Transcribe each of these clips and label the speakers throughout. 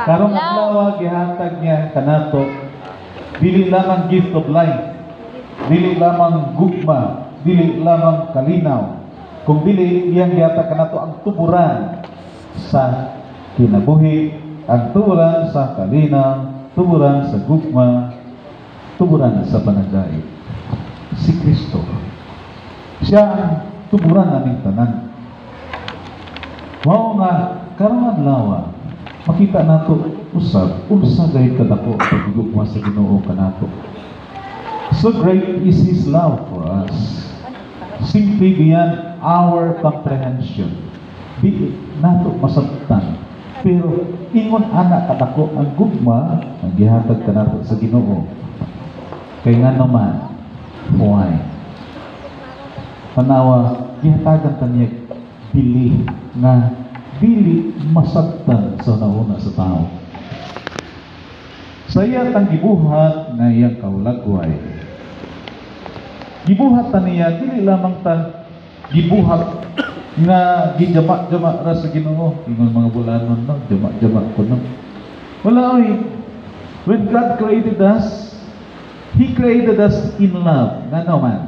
Speaker 1: Karong adlaw, gihatag niya kanato dili lamang gift of life, dili lamang gugma, dili lamang kalinaw, kung dili iyang gihatag kanato ang tuburan sa kinabuhi, ang tuburan sa kalinaw, tuburan sa gugma, tuburan sa panagdait. Si Kristo. Siya ang tuburan naming tanan. Mao nga karong adlaw, makita nato usab unsa gayud kadako ang paghigugma sa Ginoo kanato. So great is His love for us. Simply beyond our comprehension. Di nato masabtan. Pero ingon ana kadako ang gugma ang gihatag kanato sa Ginoo. Kay nga naman, why? Tanawa, gihatagan ta niya bili nga dili masabtan sa nauna sa tao. Sa iya tang gibuhat nga iyang kaulagway. Gibuhat ta niya, dili lamang ta gibuhat nga gijama-jama ra sa Ginoo. Ingon mga bulanon, no, jama-jama ko, no. Wala oy. When God created us, He created us in love. Ngano man?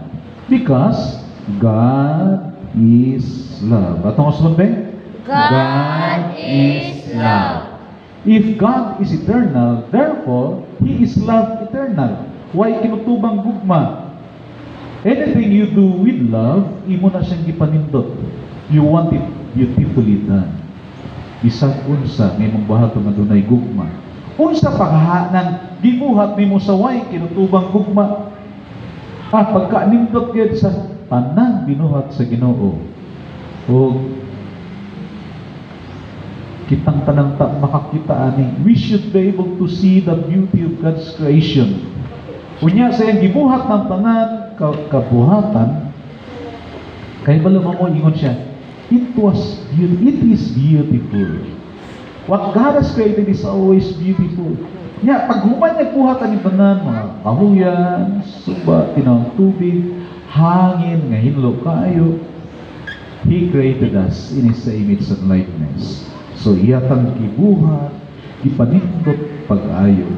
Speaker 1: Because God is love. Atong usulon be?
Speaker 2: God is love.
Speaker 1: If God is eternal, therefore, He is love eternal. Way kinutubang gugma? Anything you do with love, imo na siyang gipanindot. You want it beautifully done. Bisag unsa nga imong buhaton nga dunay gugma. Unsa pa kahanan gibuhat nimo sa way kinutubang gugma? Ah, pagka nindot gyud sa tanan binuhat sa Ginoo. O kitang tanang ta makakita ani. We should be able to see the beauty of God's creation. Unya sa iyang gibuhat ng tanan kabuhatan, kay balo mo, ingon siya, it is beautiful. What God has created is always beautiful. Nya, pag human niya buhat ang tanan, mga kahuyan, suba, tinawang tubig, hangin, nga hinlo kayo, He created us in His image and likeness. So, iya tang gibuhat, gipanindot pag-ayo.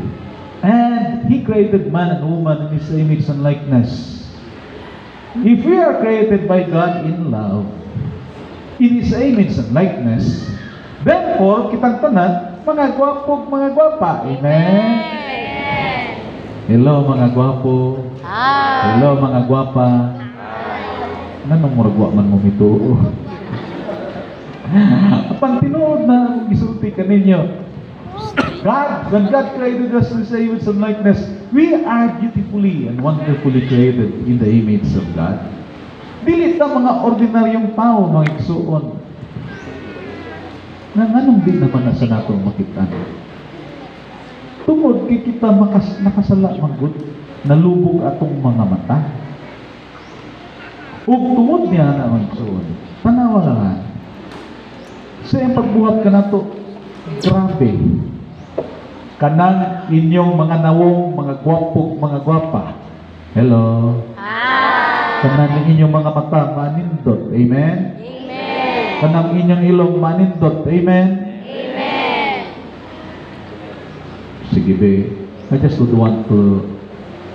Speaker 1: And He created man and woman in His image and likeness. If we are created by God in love, in His image and likeness, therefore, kitang tanan, mga gwapo, mga gwapa. Amen? Hello, mga gwapo.
Speaker 2: Hi.
Speaker 1: Hello, mga gwapa. Nganong murag wa man mo mituo? Pang tinuod na akong gisulti kaninyo. God, when God created us in His image and likeness, we are beautifully and wonderfully created in the image of God. Dili ta mga ordinaryong tao, mga igsuon. Nga nganong di naman na sa nato makita? Tungod kay kita nakasala man gud, nalubog atong mga mata. Ug tungod niya na, mga igsuon, tanawa lang ha. Sa iyang pagbuhat kanato, grabe. Kanang inyong mga nawong, mga gwapog, mga gwapa. Hello.
Speaker 2: Hi.
Speaker 1: Kanang inyong mga mata, manindot. Amen?
Speaker 2: Amen.
Speaker 1: Kanang inyong ilong, manindot. Amen?
Speaker 2: Amen.
Speaker 1: Sige, be. I just would want to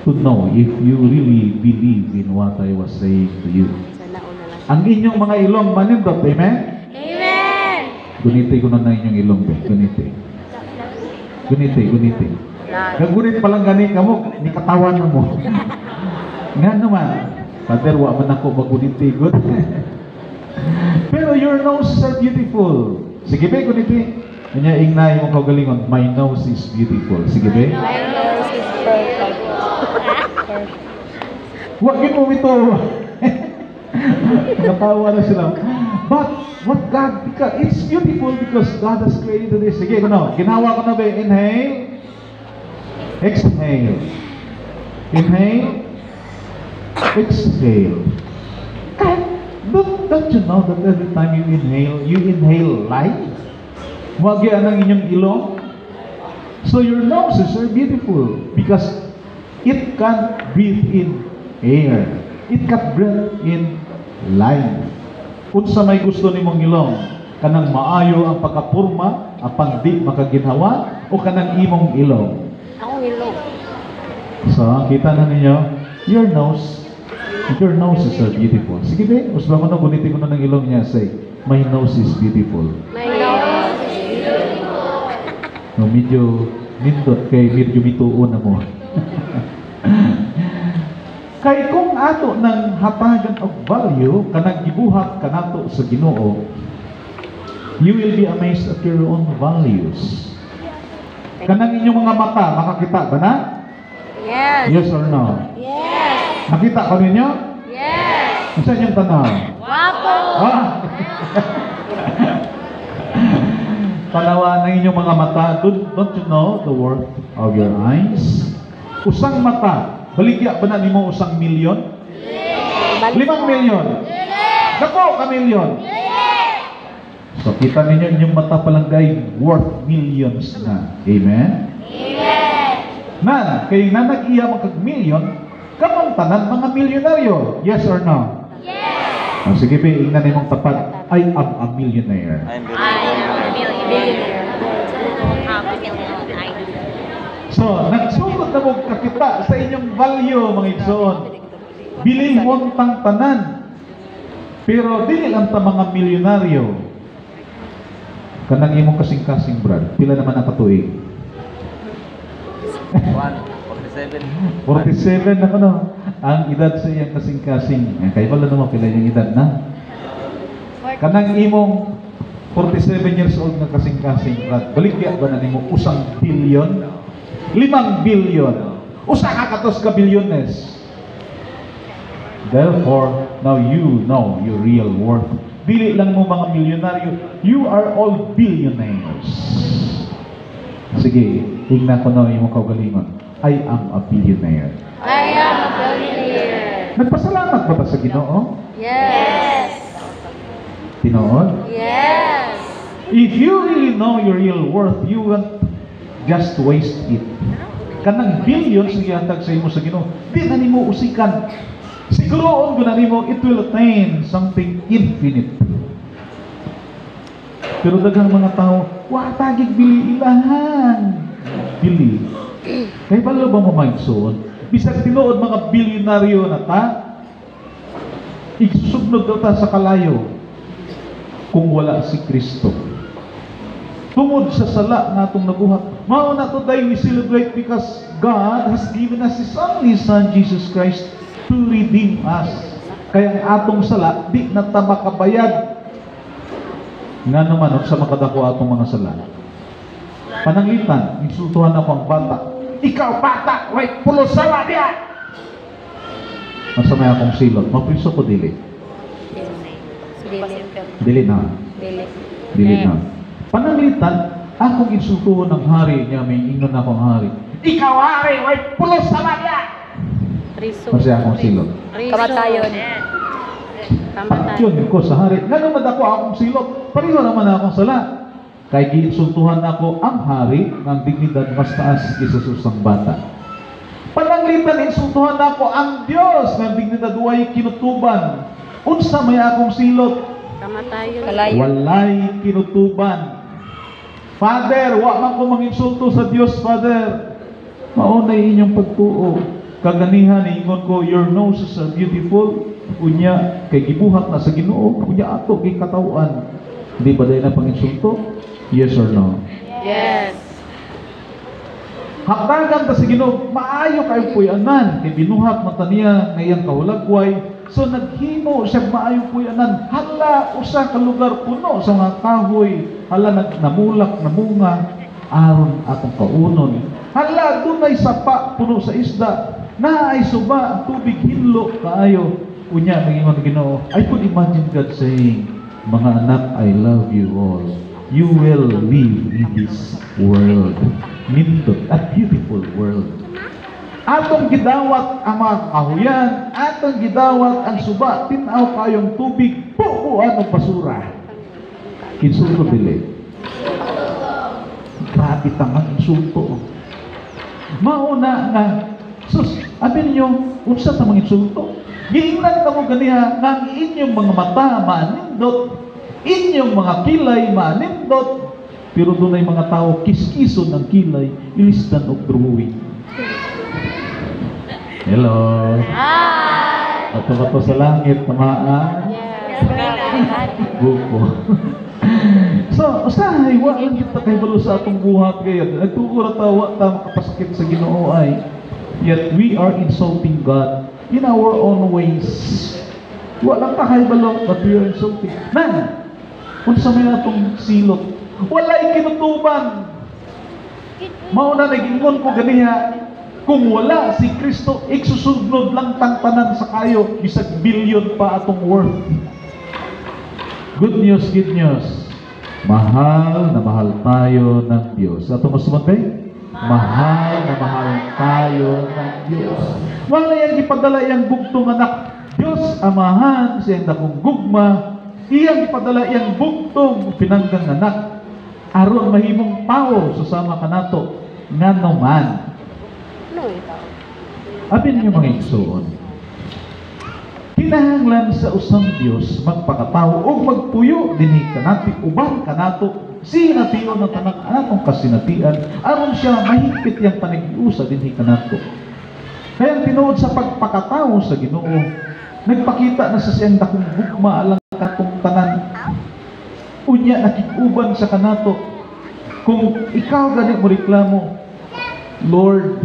Speaker 1: know if you really believe in what I was saying to you.
Speaker 2: Sa nauna lang.
Speaker 1: Ang inyong mga ilong, manindot. Amen?
Speaker 2: Amen.
Speaker 1: Guniti ko na na inyong ilong, be. Guniti. Guniti, guniti. Gagunit pa lang gani kamo, ni katawan na mo. Nga naman, Father, wa man ako maguniti gud. Pero your noses are beautiful. Sige be, guniti. Kanya ingna imong kaugalingon, "My nose is beautiful." Sige be.
Speaker 2: My nose is perfect. Perfect.
Speaker 1: Wa gyud mo ito. Natawa na sila. But what God, because it's beautiful because God has created this. Sige, kuno. Ginawa ko na ba? Inhale. Exhale. Inhale. Exhale. Kahit, don't you know that every time you inhale life? Wagi ang inyong ilong. So your noses are beautiful because it can breathe in air. It can breathe in life. Unsa may gusto nimong ilong? Kanang maayo ang pagkapurma, apan di makaginhawa, o kanang imong ilong?
Speaker 2: Akong ilong.
Speaker 1: So, kita na ninyo, your nose, your noses are beautiful. Sige be, usba ko na, gunitin ko na ng ilong niya, say, "My nose is beautiful."
Speaker 2: My nose is beautiful.
Speaker 1: No, medyo nindot kay medyo mituon na mo. Kay kung ato nang hatagan og value kanang gibuhat kanato sa Ginoo, you will be amazed at your own values. Kanang inyong mga mata, makakita ba na?
Speaker 2: Yes.
Speaker 1: Yes or no?
Speaker 2: Yes.
Speaker 1: Nakita ko ninyo?
Speaker 2: Yes.
Speaker 1: Unsa inyong tanaw?
Speaker 2: Wapo.
Speaker 1: Ah! Tanawa ng inyong mga mata, don't you know the worth of your eyes? Usang mata, baligya ba na nimo 1 milyon? 5 milyon? Dako ka milyon? So kita ninyo, inyong mata palang gay worth millions na. Amen? Nan, kay nanag-iya makag milyon, kamong tanan mga milyonaryo. Yes or no? Yes! Oh, sige, be, ingnan nimong tapat, "I am a millionaire."
Speaker 3: I'm
Speaker 2: I am a millionaire.
Speaker 4: Have a million. I do.
Speaker 1: So, nagsugod na mo kakita sa inyong value, mga igsoon. Bilihon tang tanan. Pero dili lang ta mga milyonaryo. Kanang imong kasing-kasing, brad, pila naman ang katuig?
Speaker 3: 1, 47.
Speaker 1: 47 na kuno. Ang edad sa iyang kasing-kasing. Eh, kay wala naman pila yung edad na. Kanang imong 47 years old nga kasing-kasing, brad, baligya ba na nimo 1 billion? 5 billion? Usa ka katos ka bilyones? Therefore, now you know your real worth. Dili lang mo mga milyonaryo, you are all billionaires. Sige, tingnan ko na imong kaugalingon. "I am a billionaire."
Speaker 2: I am a billionaire.
Speaker 1: Nagpasalamat ba ta sa Ginoo?
Speaker 2: Yes.
Speaker 1: Tinuod?
Speaker 2: Yes.
Speaker 1: If you really know your real worth, you won't just waste it. Kanang billions nga gihatag sa imo sa Ginoo, di na nimo usikan. Siguroon ko na nimo it will attain something infinite. Pero daghang mga tao, wa tagig bili ilahan. Bili. Kay balo ba mo, maigsoon? Bisag tinuod mga bilyonaryo na ta, igsusugnog daw ta sa kalayo kung wala si Kristo. Tungod sa sala natong nabuhat. Mao na today we celebrate because God has given us His only Son, Jesus Christ, to redeem us. Kaya ang atong sala, di na ta makabayad. Nga naman, sa makadako atong mga sala. Pananglitan, insultuhan ako ang bata. "Ikaw bata, way pulos sala diya!" Unsa may akong silot? Mapriso ko, dili?
Speaker 2: Dili.
Speaker 1: Dili na.
Speaker 2: Dili.
Speaker 1: Dili na. Pananglitan, akong insultuhon ng hari niya, may ingon ako ang hari. "Ikaw hari, way pulos sala diya!"
Speaker 2: Priso.
Speaker 1: Kasi akong silot.
Speaker 2: Kamatayon. Kamatayon.
Speaker 1: Patyon ko sa hari. Ngano madako akong silot? Pareho naman akong sala. Kay giinsultuhan ako ang hari ng dignidad mas taas kaysa sa usang bata. Pananglitan, insultuhan ako ang Dios ng dignidad way kinutuban. Unsa may akong silot?
Speaker 2: Kamatayon. Kalayo.
Speaker 1: Walay kinutuban. "Father, wa man ko manginsulto sa Dios, Father." Mao na inyong pagtuo. Kaganihan ingon ko, your noses are beautiful. Unya kay gibuhat na sa Ginoo, unya ato kay katawhan. Di ba dahil na panginsulto? Yes or no?
Speaker 2: Yes.
Speaker 1: Hatagan ta sa Ginoo, maayo kay puy-anan, kay binuhat man ta niya nga iyang kahulagway. So naghimo siya maayo puy-anan. Hala, usa ka lugar puno sa mga kahoy, hala nag namulak namunga aron atong kaunon. Hala, dunay sapa puno sa isda. Naay suba, ang tubig hinlo kaayo. Unya nag-ingon ang Ginoo. I could imagine God saying, "Mga anak, I love you all. You will live in this world. Nindot, a beautiful world." Atong gidawat ang mga kahuyan, atong gidawat ang suba, tinaw kayong tubig, puuan og basura. Insulto, dili? Grabe tamang insulto. Mauna nga, sus, abi ninyo, unsa ta mga insulto? Giingnan kamo ganiha nga ang inyong mga mata maanindot, inyong mga kilay maanindot. Pero dunay mga tao kiskison ang kilay, ilisdan og drawing. Hello.
Speaker 2: Hi!
Speaker 1: Bato-bato sa langit, tamaan.
Speaker 2: Yes.
Speaker 1: Buko. So, usahay, wa lang kita kahibalo sa atong buhat gayud. Nagtuo ra ta, wa ta makapasakit sa Ginoo ay. Yet we are insulting God in our own ways. Wa lang ta kahibalo, but we are insulting. Nan, unsa may atong silot? Walay kinutuban. Mao na nagingon ko ganiha, kung wala si Kristo, igsusugnod lang tang tanan sa kayo, bisag billion pa atong worth. Good news, good news. Mahal na mahal tayo ng Diyos. Ato mas sumantay? Mahal na mahal tayo ng Diyos. Wala yang ipadala iyang bugtong anak. Diyos Amahan, siyang dakong gugma, iyang ipadala iyang bugtong pinanggang anak aron mahimong tao susama kanato, ngano man.
Speaker 2: No, ikaw.
Speaker 1: Abi ninyo, mga igsoon. Kinahanglan sa usang Dios magpakatao og magpuyo dinhi kanati, uban kanato, sination ang tanang atong kasinatian aron siya mahigpit iyang panaghiusa dinhi kanato. Kaya ang tinuod, sa pagpakatao sa Ginoo, nagpakita na sa siyang dakong gugma alang katong tanan. Unya nakig-uban sa kanato. Kung ikaw gani mo reklamo, "Lord,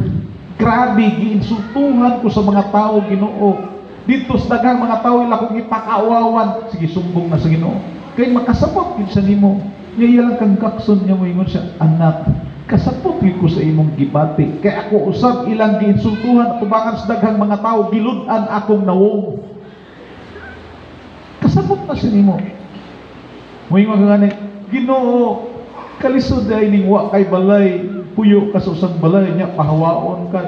Speaker 1: grabe, giinsultuhan ko sa mga tao, Ginoo. Dito sa daghang mga tao ila kong ipakaawawan." Sige, sumbong na sa Ginoo. Kay makasabot gid siya nimo. Nya iya lang kang gakson niya, moingon siya, "Anak, kasabot gyud ko sa imong gibati. Kay ako usab ilang giinsultuhan atubangan sa daghang mga tao, gilud-an akong nawong." Kasabot na siya nimo. Moingon ka gani, "Ginoo, kalisod ay ning wa kay balay, puyo ka sa usang balay nya pahawaon ka.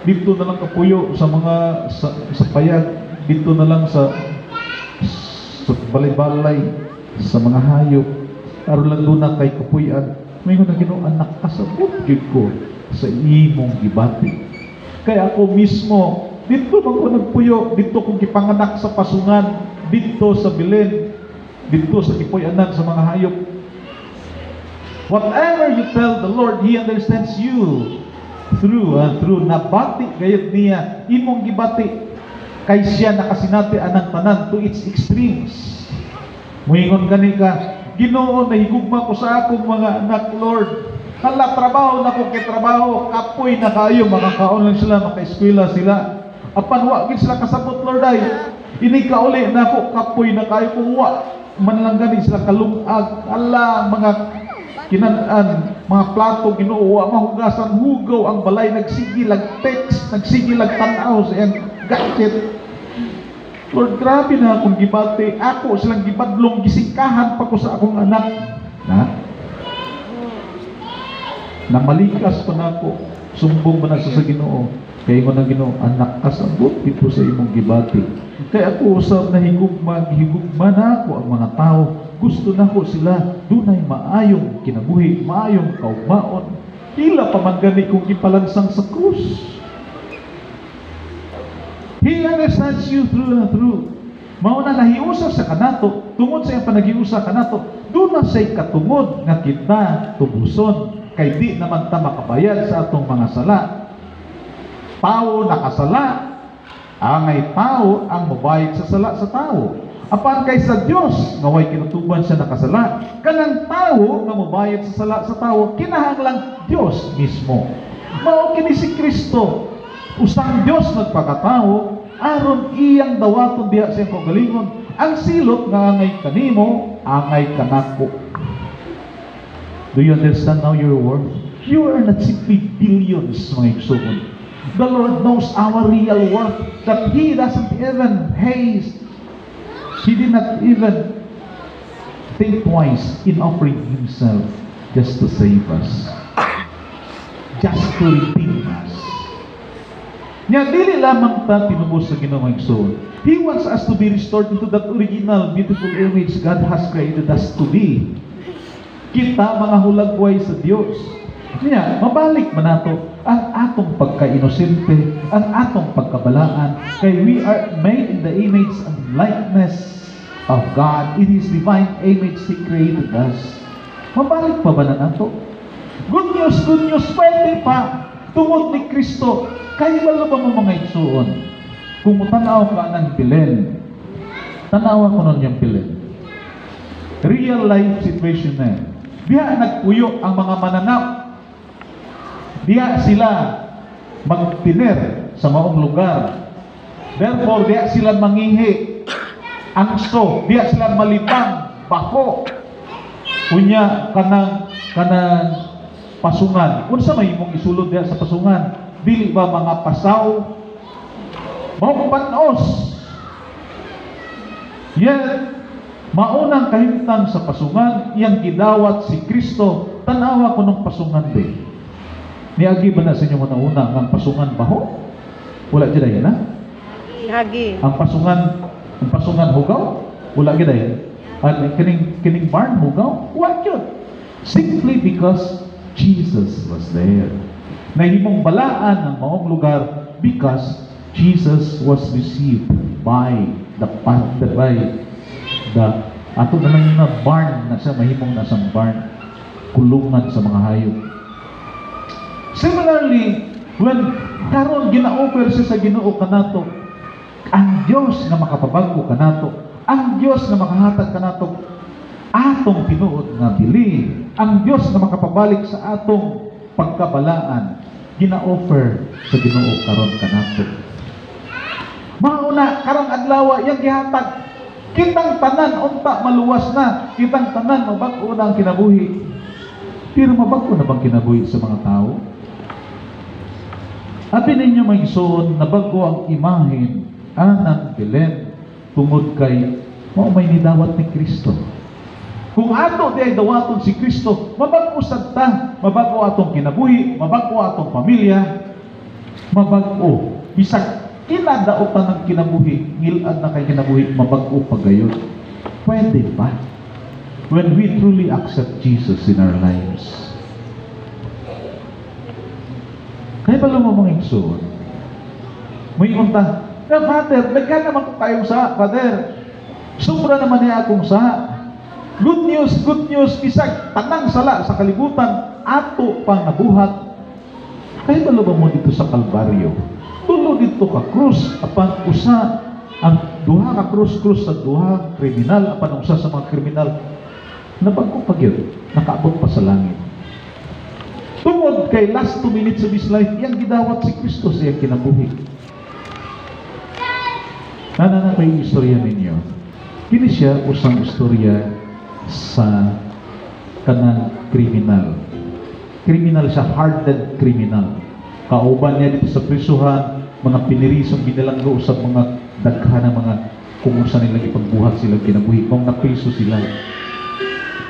Speaker 1: Dito na lang ka puyo sa mga sa payag, dito na lang sa balay-balay, sa mga hayop. Aron lang duna kay kapuy-an." Moingon ang Ginoo, "Anak, kasabot gyud ko sa imong gibati. Kaya ako mismo, dito man ko nagpuyo, dito kong gipanganak sa pasungan, dito sa Belen, dito sa gipuy-anan sa mga hayop." Whatever you tell the Lord, He understands you through and through. Nabati gayud niya imong gibati kay siya nakasinati anang tanan to its extremes. Muingon gani ka, "Ginoo, nahigugma ko sa akong mga anak, Lord. Hala, trabaho na ko kay trabaho, kapoy na kayo, makakaon lang sila, makaeskwela sila. Apan wa gid sila kasabot, Lord ay. Inig kauli na ako, kapoy na kayo kung wa man lang gani sila kalungag. Hala, mga kinan-an, mga plato, Ginoo, wa mahugasan, hugaw ang balay, nagsige lag text, nagsige lag tan-aw sa iyang gadget. Lord, grabe na akong gibati. Ako silang gibadlong, gisingkahan pa ko sa akong anak." Na? Namalikas pa nako, sumbong man na sa Ginoo. Kay ingon ang Ginoo, "Anak, kasabot dito sa imong gibati. Kay ako usab nahigugma, gihigugma na ako ang mga tao. Gusto nako sila dunay maayong kinabuhi, maayong kaugmaon. Ila pa man gani kung gipalansang sa krus." He understands you through and through. Mao na nahiusa sa kanato, tungod sa iyang panaghiusa kanato, duna siya'y katungod nga kita tubuson kay di naman ta makabayad sa atong mga sala. Tao nakasala, angay tao ang mobayad sa sala sa tao. Apan kay sa Dios nga way kinutuban siya nakasala, kanang tao nga mobayad sa sala sa tao kinahanglang Dios mismo. Mao kini si Kristo, usang Dios nagpakatao aron iyang dawaton diha sa iyang kaugalingon ang silot nga angay kanimo, angay kanako. Do you understand now your worth? You are not simply billions, mga igsoon. The Lord knows our real worth, that He doesn't even haste. He did not even think twice in offering Himself just to save us, just to redeem us. Nya dili lamang ta tinubos sa Ginoo, mga igsoon. He wants us to be restored into that original beautiful image God has created us to be. Kita mga hulagway sa Dios. Nya, mabalik man nato ang atong pagka-inosente, ang atong pagkabalaan, kay we are made in the image and likeness of God. In His divine image, He created us. Mabalik pa ba na nato? Good news, good news, pwede pa. Tungod ni Kristo, kahibalo ba mo, mga igsuon? Kung mutanaw ka ng Belen, tanawa ko nun yung Belen. Real life situation na yan. Diha nagpuyo ang mga mananap. Diha sila magtiner sa maong lugar. Therefore, diha sila mangihi. Angso, diha sila malipang, bako. Unya kanang pasungan. Unsa may imong isulod diha sa pasungan? Dili ba mga pasaw? Mao panos. Yet, maunang kahimtang sa pasungan, iyang gidawat si Kristo, tanawa ko ng pasungan be. Niagi ba na sa inyo una ang pasungan baho? Wala jud ay na?
Speaker 2: Agi.
Speaker 1: Ang pasungan hugaw? Wala gid ay. At kining barn hugaw? Wala gyud. Simply because Jesus was there. Nahimong balaan ang maong lugar because Jesus was received by the ato na lang nga barn na siya, mahimong nasang barn, kulungan sa mga hayop. Similarly, when karon gina-offer siya sa Ginoo kanato, ang Dios nga makapabag-o kanato, ang Dios nga makahatag kanato atong tinuod nga bili, ang Dios nga makapabalik sa atong pagkabalaan, gina-offer sa Ginoo karon kanato. Mauna karong adlaw yang gihatag, kitang tanan unta maluwas na, kitang tanan mabag-o na ang kinabuhi. Pero mabag-o na bang kinabuhi sa mga tao? Abi ninyo, mga igsoon, nabago ang imahen anang Belen tungod kay mao may nidawat ni Kristo. Kung ato di ay dawaton si Kristo, mabag-o sad ta, mabag-o atong kinabuhi, mabag-o atong pamilya, mabag-o. Bisag kinadaotan ng kinabuhi, ngilad na kay kinabuhi, mabag-o pagayon. Pwede ba? When we truly accept Jesus in our lives. Kahibalo mo, mga igsoon, may unta, na Father, nagka naman ko kayong sa, Father. Sobra naman niya akong sa. Good news, good news, bisag tanang sala sa kalibutan, ato pang nabuhat. Kahibalo ba mo dito sa Kalbaryo? Tulo dito ka krus, apan usa ang duha ka krus, krus sa duha kriminal, apan usa sa mga kriminal nabago pa gyud, nakaabot pa sa langit. Tungod kay last 2 minutes of his life, iyang gidawat si Kristo sa iyang kinabuhi. Ana na kay istorya ninyo. Kini siya usang istorya sa kanang kriminal. Kriminal siya, hardened criminal. Kauban niya dito sa prisuhan, mga pinirisong binilanggo sa mga daghan ng mga kung unsa nilang ipagbuhat sila kinabuhi, kung napriso sila.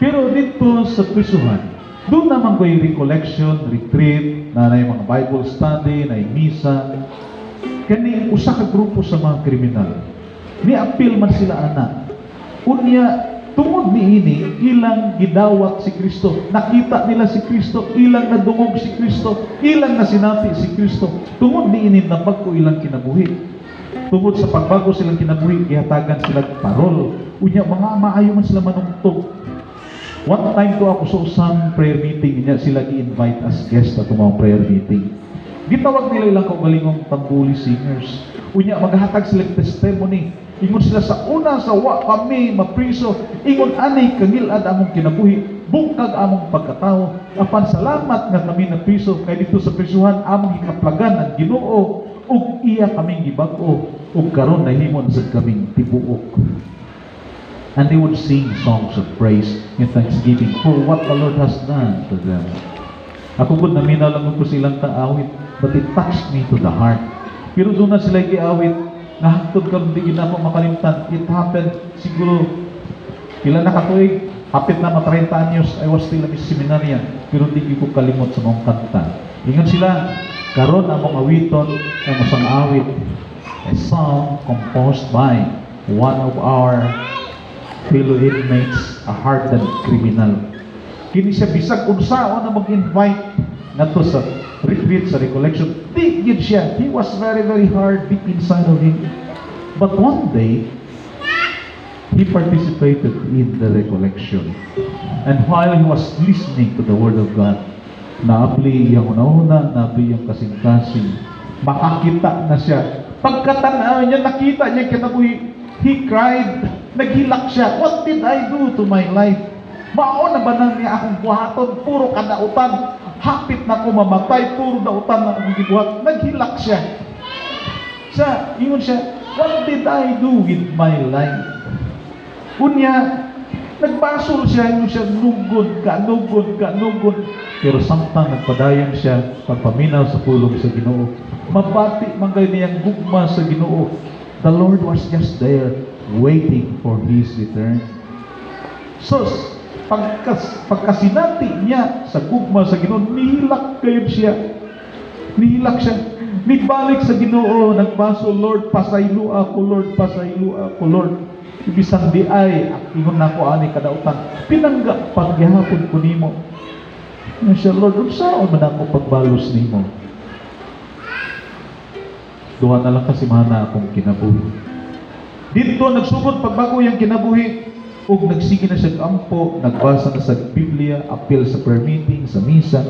Speaker 1: Pero dito sa prisuhan, doon naman ko yung recollection, retreat, na yung mga Bible study, na yung misa. Kani usa ka grupo sa mga kriminal. Ni-appeal man sila ana. Unya, tungod niini, ilang gidawat si Kristo. Nakita nila si Kristo, ilang nadungog si Kristo, ilang nasinati si Kristo. Tungod niini, nabag-o ilang kinabuhi. Tungod sa pagbago silang kinabuhi, gihatagan sila parol. Unya, mga maayo man sila manungtog. One time to ako sa usang prayer meeting, niya sila gi-invite as guest at mga prayer meeting. Gitawag nila ilang kaugalingong tambuli singers. Unya, maghatag sila testimony. Ingon sila, sa una sa wa kami mapriso, ingon ani kangilad among kinabuhi, bungkag among pagkatao. Apan salamat nga kami napriso kay dito sa prisuhan among hikaplagan ang Ginoo ug iya kaming gibag-o ug karon nahimo na sad kaming tibuok. And they would sing songs of praise and thanksgiving for what the Lord has done to them. Ako pud, naminaw lang ko silang kaawit, but it touched me to the heart. Pero doon na sila giawit, nga hangtod karon di gid nako makalimtan. It happened siguro pila na katuig, hapit na ma 30 anyos, I was still a seminarian, pero di gyud ko kalimot sa mga kanta. Ingon sila, karon among awiton ang usang awit, a song composed by one of our fellow inmates, a hardened criminal. Kini siya bisag unsaon na mag-invite ngadto sa retreat, sa recollection, di gyud siya. He was very, very hard deep inside of him. But one day, He participated in the recollection. And while he was listening to the Word of God, naabli iyang una-una, naabli iyang kasing-kasing. Makakita na siya. Pagkatanaw niya, nakita niya kinabuhi. He cried, naghilak siya. "What did I do to my life? Mao na ba nang niya akong buhaton? Puro kadautan. Hapit na ko mamatay, puro dautan na akong gibuhat." Naghilak siya. Sa, ingon siya, "What did I do with my life?" Unya, nagbasol siya, ingon siya, "Nugod ka, nugod ka, nugod." Pero samtang nagpadayon siya, pagpaminaw sa pulong sa Ginoo, mabati man gani niyang gugma sa Ginoo. The Lord was just there, waiting for His return. So, pagkasinati niya sa gugma sa Ginoo, nihilak kayo siya. Nihilak siya. Nibalik sa Ginoo, nagbaso, "Lord, pasaylo ako, Lord, pasaylo ako, Lord. Bisan di ay, ingon na ako ani kadautan. Pinangga pagyahapon ko nimo." Ingon siya, "Lord, unsaon man ako pagbalos nimo? Duha na lang ka semana akong kinabuhi." Dito nagsugod pagbago yung kinabuhi ug nagsige na siya ampo, nagbasa na sa Biblia, apil sa prayer meeting, sa misa.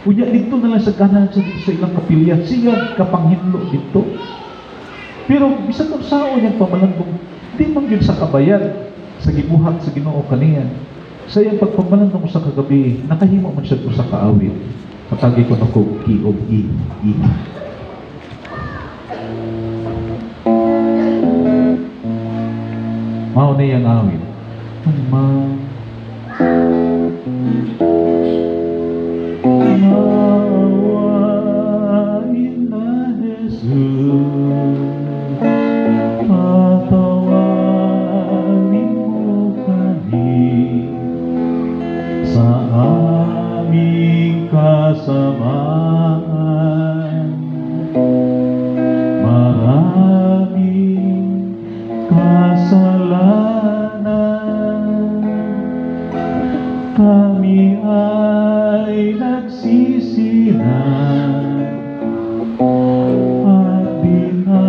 Speaker 1: Unya dito na lang sa ganahan sa ilang kapilya, siya kapanghinlo dito. Pero bisan unsaon niyang pamalandong, di man gyud sa kabayad sa gibuhat sa Ginoo kaniya. Sa iyang pagpamalandong sa kagabi, nakahimo man siya usa ka awit. Patagi ko nako key of E, E. Mao na iyang awit. Ma Maawain na Jesus, patawarin mo kami sa aming kasamaan. Maraming kasalanan, kami ay nagsisi na at di na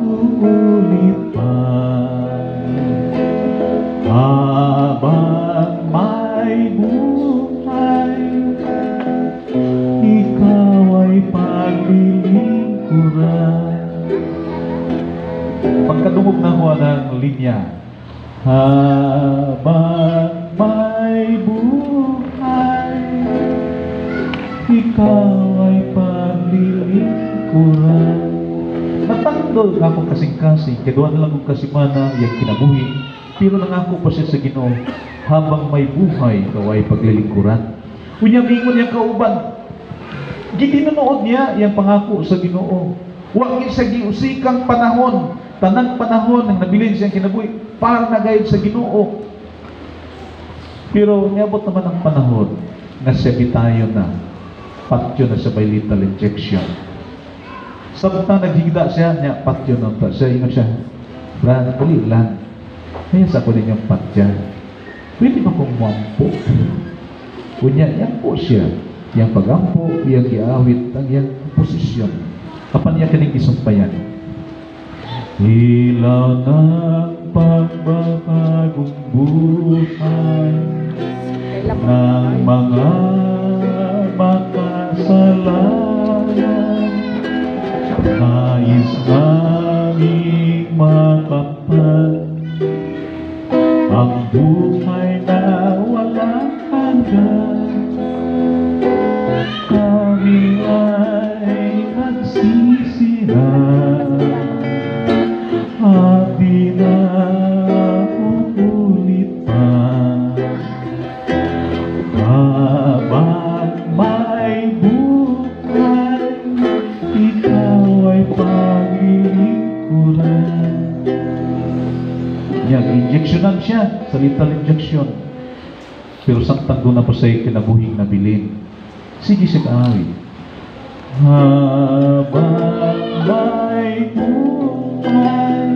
Speaker 1: uulit pa. Habang may buhay, ikaw ay paglilingkuran. Pagkadungog na ko ng linya, "Habang may buhay, ikaw ay paglilingkuran." Natangdol nga akong kasing-kasing, kay duha na lang kong kasimana iyang kinabuhi, pero nangako pa siya sa Ginoo, "Habang may buhay, ikaw ay paglilingkuran." Unya mingon niyang kauban, gitinunood niya iyang pangako sa Ginoo. Wa gid sa giusikang panahon, tanang panahon nang nabilin siyang kinabuhi, para na gayud sa Ginoo. Pero niabot naman ang panahon nga siya bitayon na, patyo na siya by lethal injection. Samtang naghigda siya, niya patyo na ta siya, ingon siya, "Brad, dali lang. Kaya sa ko ninyong patya. Pwede ba kong muampo?" Unya, yan po siya. Yang pagampo, iyang giawit, ang iyang posisyon. Apan niya kining gisumpayan. Ilaw ng pagbabagong buhay ng mga makasalanan, nais naming makamtan ang buhay na walang hanggan. Kami ay nagsisi na at di na uulit pa. Habang may buhay, ikaw ay paglilingkuran. Yan, injectionan siya sa lethal injection. Pero samtang doon na po sa'yo kinabuhing nabilin, sige siya kaawit. Habang may buhay,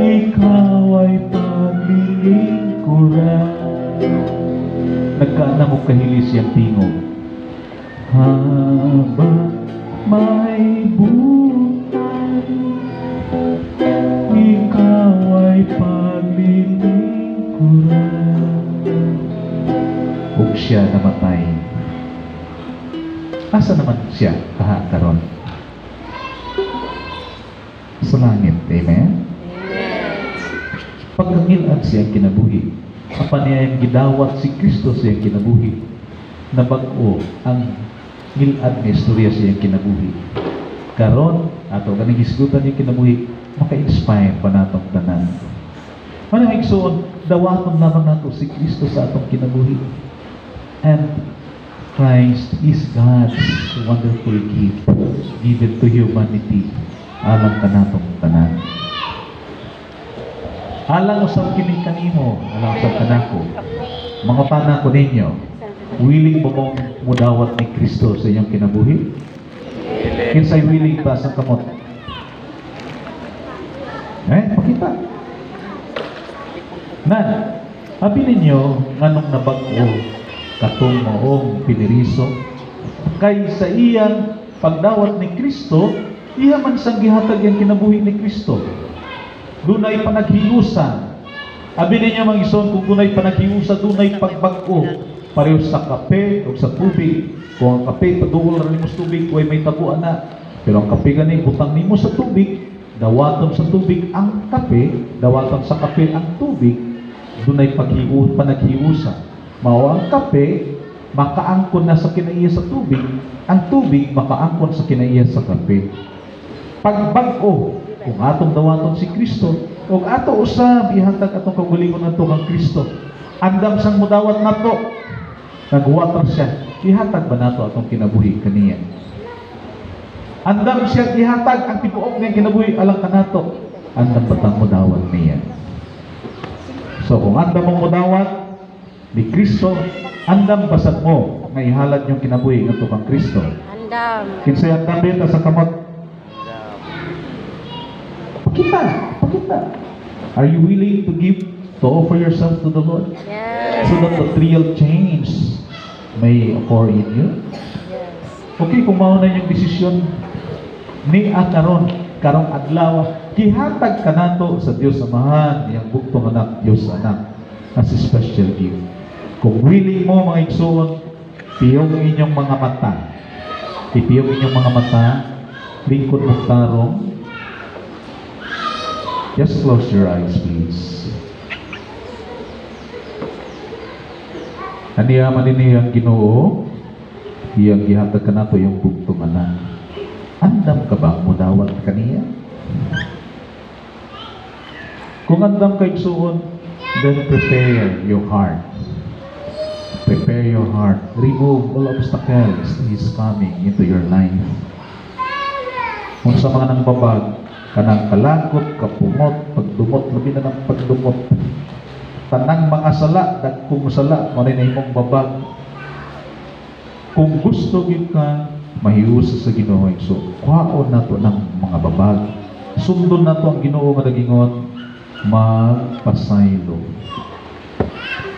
Speaker 1: ikaw ay paglilingkuran. Nagkaana mo kahilis siyang tingog. Habang may buhay, Ikaw ay paglilingkuran. Ug siya namatay. Asa naman siya kaha karon? Sa langit. Amen? Pagkangil-ad siyang kinabuhi, apan niya yung gidawat si Kristo siyang kinabuhi, nabag-o ang ngil-ad nga istorya siyang kinabuhi. Karon, ato ganing hisgutan yung kinabuhi, maka-inspire pa natong tanan. Manang igsoon, dawaton lamang nato si Kristo sa atong kinabuhi. And Christ is God's wonderful gift given to humanity alang kanatong tanan. Alang usab kini kanimo, alang usab kanako. Mangutana ko ninyo, willing ba mong mudawat ni Kristo sa inyong kinabuhi? Kinsay willing ba sa kamot? Eh, pakita. Nan, abi ninyo nganong nabag-o katong maong piniriso kay sa iyang pagdawat ni Kristo, iya man sang gihatag yang kinabuhi ni Kristo. Dunay panaghiusa. Abi ninyo mga igsoon, kung dunay panaghiusa, dunay pagbag-o. Pareho sa kape o sa tubig. Kung ang kape, paduol ra nimo sa tubig, way may tabuan na. Pero ang kape gani, butang nimo sa tubig, dawaton sa tubig ang kape, dawaton sa kape ang tubig, dunay panaghiusa. Mao ang kape, makaangkon na sa kinaiya sa tubig, ang tubig makaangkon sa kinaiya sa kape. Pagbag-o, kung atong dawaton si Kristo, ug ato usab ihatag atong kaugalingon nato kang Kristo. Andam sang mudawat nato, naghuwat ra siya, ihatag ba nato atong kinabuhi kaniya? Andam siya ihatag ang tibuok niyang kinabuhi alang kanato, andam ba tang mudawat niya? So kung andam mong mudawat ni Kristo, andam basad mo nga ihalad yung kinabuhi ngadto kang Kristo.
Speaker 2: Andam.
Speaker 1: Kinsay andam dito sa kamot? Pakita, pakita. Are you willing to give, to offer yourself to the Lord?
Speaker 2: Yes.
Speaker 1: So that the real change may occur in you?
Speaker 2: Yes.
Speaker 1: Okay, kung mao na yung desisyon ni karon, karong adlaw, gihatag kanato sa Dios Amahan, iyang bugtong anak, Dios Anak, as a special gift. Kung willing mo mga igsoon, piyong inyong mga mata. Ipiyong inyong mga mata, lingkod mong tarong. Just close your eyes, please. Aniya man ini ang Ginoo, iyang gihatag kanato yung bugtong anak. Andam ka ba mudawat kaniya? Kung andam kay igsoon, then prepare your heart. Prepare your heart. Remove all obstacles to His coming into your life. Kung sa mga nang babag, kanang kalakot, kapungot, pagdumot, labi na ng pagdumot. Tanang mga sala, dagkong sala, mao na imong babag. Kung gusto gyud ka, mahiusa sa Ginoo. So, kuhaon nato ng mga babag. Sundon nato ang Ginoo nga nagingon, magpasaylo.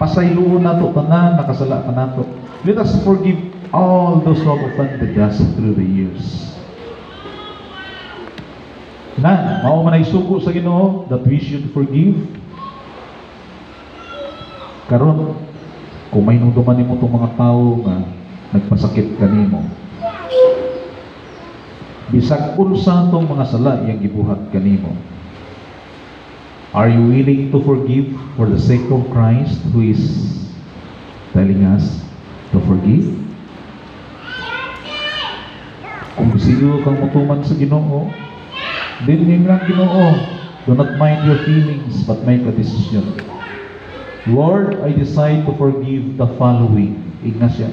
Speaker 1: Pasayloon nato tanan, nakasala ka nato. Let us forgive all those who have offended us through the years. Na, mao man ay sugo sa Ginoo that we should forgive. Karon, kung may nunduman nimo tong mga tawo nga nagpasakit kanimo, bisag unsa tong mga sala iyang gibuhat kanimo, are you willing to forgive for the sake of Christ who is telling us to forgive? Kung gusto kang mutuman sa Ginoo, then yun lang Ginoo, do not mind your feelings but make a decision. Lord, I decide to forgive the following. Igna siya.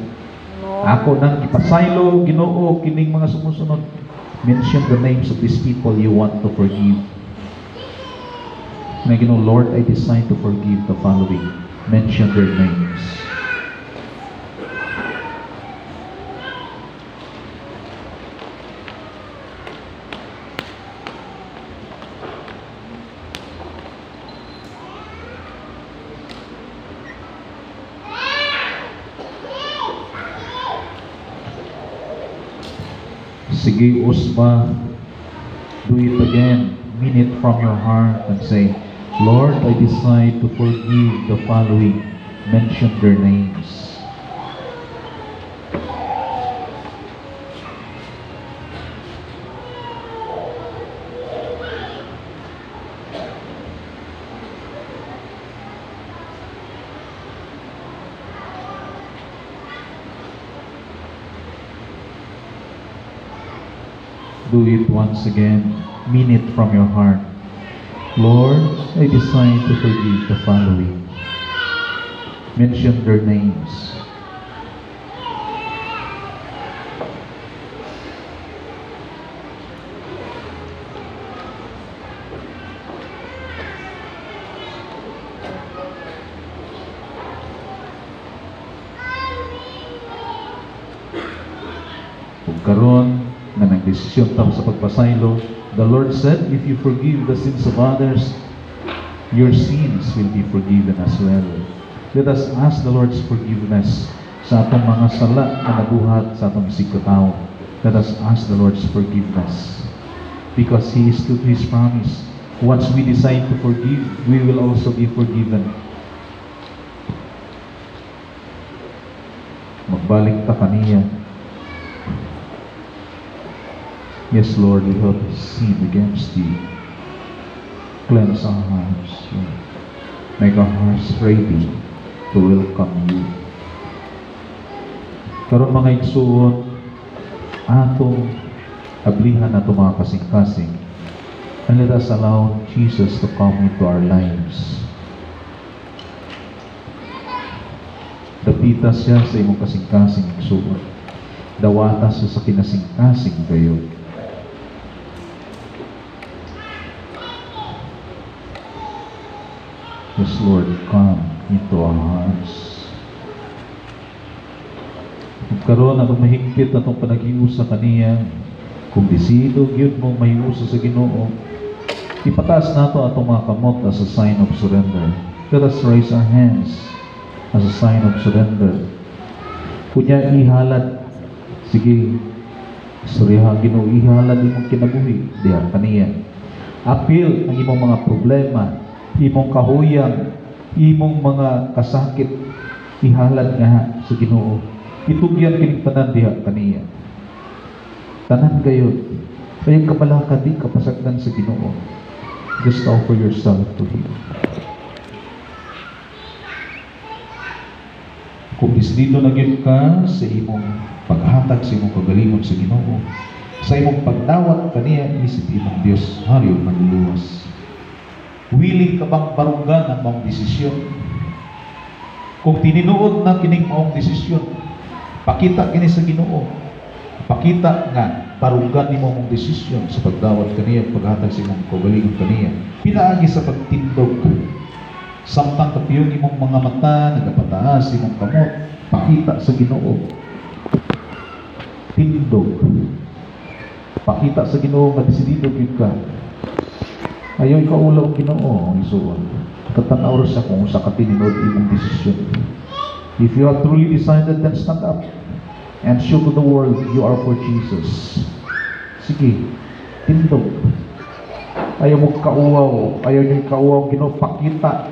Speaker 1: Ako nang ipasaylo, Ginoo, kining mga sumusunod. Mention the names of these people you want to forgive. Na Ginoo, Lord, I decide to forgive the following. Mention their names. Sige, Usma, do it again. Mean it from your heart and say, "Lord, I decide to forgive the following." Mention their names. Do it once again. Mean it from your heart. "Lord, I decide to forgive the following." Mention their names. Ug karon nga nagdesisyon ta sa pagpasaylo, the Lord said, "If you forgive the sins of others, your sins will be forgiven as well." Let us ask the Lord's forgiveness sa atong mga sala na nabuhat sa atong isigkatawo. Let us ask the Lord's forgiveness because He is true to His promise. Once we decide to forgive, we will also be forgiven. Magbalik ta kaniya. Yes, Lord, we have sinned against Thee. Cleanse our hearts, Lord. Make our hearts ready to welcome You. Karon, mga igsuon, atong ablihan ato mga kasing-kasing and let us allow Jesus to come into our lives. Dapita siya sa imong kasing-kasing, igsuon. Dawata siya sa kinasing-kasing kayo. Yes, Lord, come into our hearts. Ug karon atong mahigpit atong panaghiusa kaniya, kung desidido gyud mo mahiusa sa Ginoo, ipataas nato atong mga kamot as a sign of surrender. Let us raise our hands as a sign of surrender. Kunya ihalad, sige, istoryaha Ginoo, ihalad imong kinabuhi diha kaniya. Apil ang imong mga problema, imong kahuyang, imong mga kasakit, ihalad nga sa Ginoo. Itugyan kining tanan diha kaniya. Tanan gayud. Kaya kabalaka, di ka pasagdan sa Ginoo. Just offer yourself to Him. Kung desidido na gyud ka sa imong paghatag sa imong kagalingon sa Ginoo, sa imong pagdawat kaniya isip imong Dios, Hari ug Manluluwas. Willing ka bang barunggan ang maong desisyon? Kung tininuod na kining maong desisyon, pakita kini sa Ginoo. Pakita nga barunggan nimo mong desisyon sa pagdawat kaniya, paghatag sa imong kaugalingon kaniya. Pinaagi sa pagtindog. Samtang kapiyong imong mga mata, nagapataas imong kamot, pakita sa Ginoo. Tindog. Pakita sa Ginoo nga desidido gyud ka. Ayaw ikaulaw Ginoo ang isuon. Katanaw ra siya kung usa ka tinuod imong desisyon. If you have truly decided, then stand up and show to the world you are for Jesus. Sige, tindog. Ayaw mo kauwaw, ayaw niyo kauwaw Ginoo, pakita.